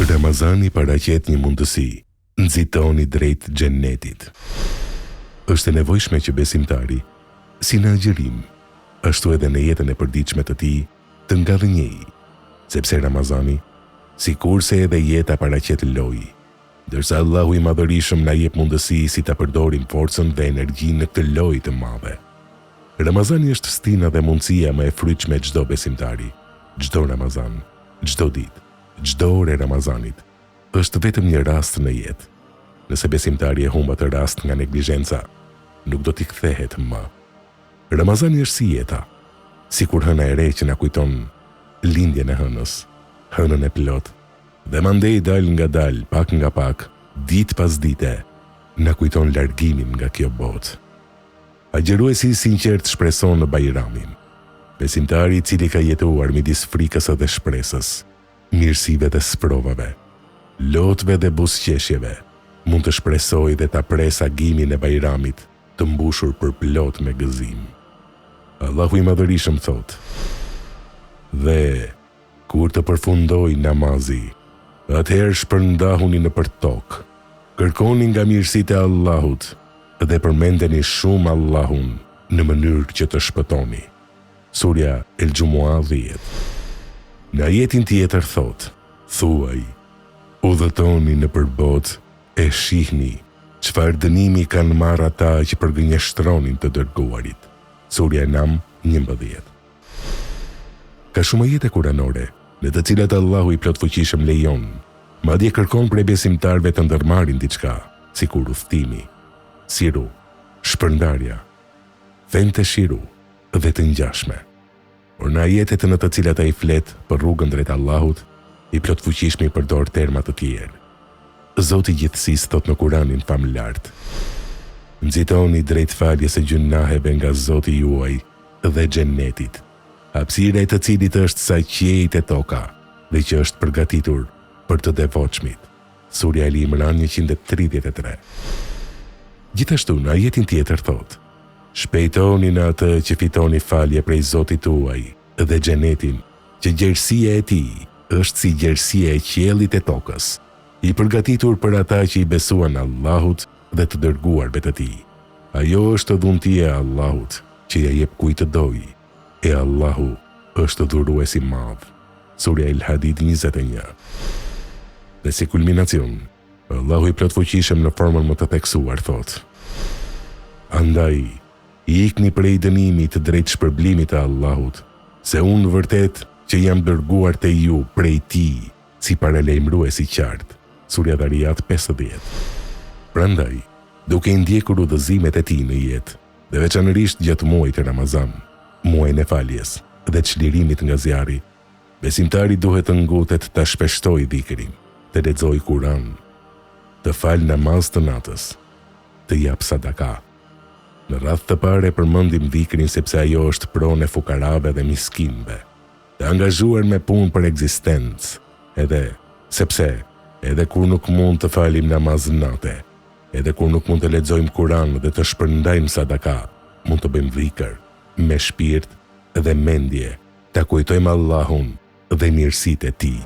Ramazani paraqet një mundësi, nxitoni drejt Xhennetit. Është e nevojshme që besimtari, si në agjërim, ashtu edhe në jetën e përditshme të tij, të ngadhënjejë, sepse Ramazani, sikurse edhe jeta paraqet lojë, ndërsa Allahu i Madhërishëm na jep mundësi si ta përdorim forcën dhe energjinë në këtë lojë të madhe. Ramazani është stina dhe mundësia më e frytshme e çdo besimtari. Çdo Ramazan, çdo ditë, çdo orë e Ramazanit, është vetëm një rast në jetë. Nëse besimtari e humb atë rast nga neglizhenca, nuk do t'i kthehet më. Ramazani është si jeta, sikur hëna e re që na kujton lindjen e hënës, hënën e plotë, dhe mandej dalëngadalë, pak nga pak, ditë pas dite, na kujton largimin nga kjo botë. Agjëruesi i sinqertë shpreson në Bajramin. Besimtari i cili ka jetuar midis frikës dhe shpresës, mirësive dhe sprovave, lotëve dhe buzëqeshjeve, mund të shpresojë dhe ta presë agimin e Bajramit të mbushur përplot me gëzim. Allahu i Madhërishëm thotë, Dhe, kur të përfundojë namazi, atëherë shpërndahuni nëpër tokë, kërkoni nga mirësitë e Allahut dhe përmendeni shumë Allahun në mënyrë që të shpëtoni. Surja El Xhumua 10. Në ajetin tjetër thotë, Thuaj, udhëtoni nëpër botë e shihni çfarë dënimi kanë marrë ata që përgënjeshtronin të dërguarit. Surja Enam 11. Ka shumë ajete kuranore, në të cilat Allahu i Plotfuqishëm lejon, madje kërkon prej besimtarëve të ndërmarrin diçka, sikur udhëtimi, siru, shpërndarja, fenteshiru dhe të ngjashme. Por në ajetet në të cilat ai flet për rrugën drejt Allahut, i Plotfuqishmi përdor terma të tjerë. Zoti i Gjithësisë thotë në Kuranin Famëlartë, Nxitoni drejt faljes së gjynaheve nga Zoti juaj dhe Xhennetit, hapësira e të cilit është sa qiejt e toka dhe që është përgatitur për të devotshmit. Surja Ali Imran 133. Gjithashtu, në ajetin tjetër thotë, Shpejtoni në atë që fitoni falje prej Zotit tuaj dhe Xhenetin, që gjerësia e tij është si gjerësia e qiellit e tokës, i përgatitur për ata që i besuan Allahut dhe të dërguarve të Tij. Ajo është dhunti e Allahut, që ia jep kujt të dojë, e Allahu është Dhurues i Madh. Surja El Hadid 21. Dhe si kulminacion, Allahu i Plotfuqishëm në formën më të theksuar thotë, Andaj, ikni prej dënimit drejt shpërblimit të Allahut, se unë vërtet që jam dërguar te ju prej Tij si paralajmërues i qartë. Surja Dharijat 50. Prandaj, duke i ndjekur udhëzimet e Tij në jetë, dhe veçanërisht gjatë muajit Ramazan, muajin e faljes dhe çlirimit nga zjarri, besimtari duhet të ngutet ta shpeshtojë dhikrin, të lexojë Kur'an, të falë namaz të natës, të japë sadaka. Në radhë të parë e përmendim dhikrin sepse ajo është pronë e fukarave dhe miskinëve, të angazhuar me punë për ekzistencë, edhe sepse edhe kur nuk mund të falim namaz nate, Edhe kur nuk mund të lexojmë Kur'an dhe të shpërndajmë sadaka, mund të bëjmë dhikr, me shpirt dhe mendje, ta kujtojmë Allahun dhe mirësitë e Tij.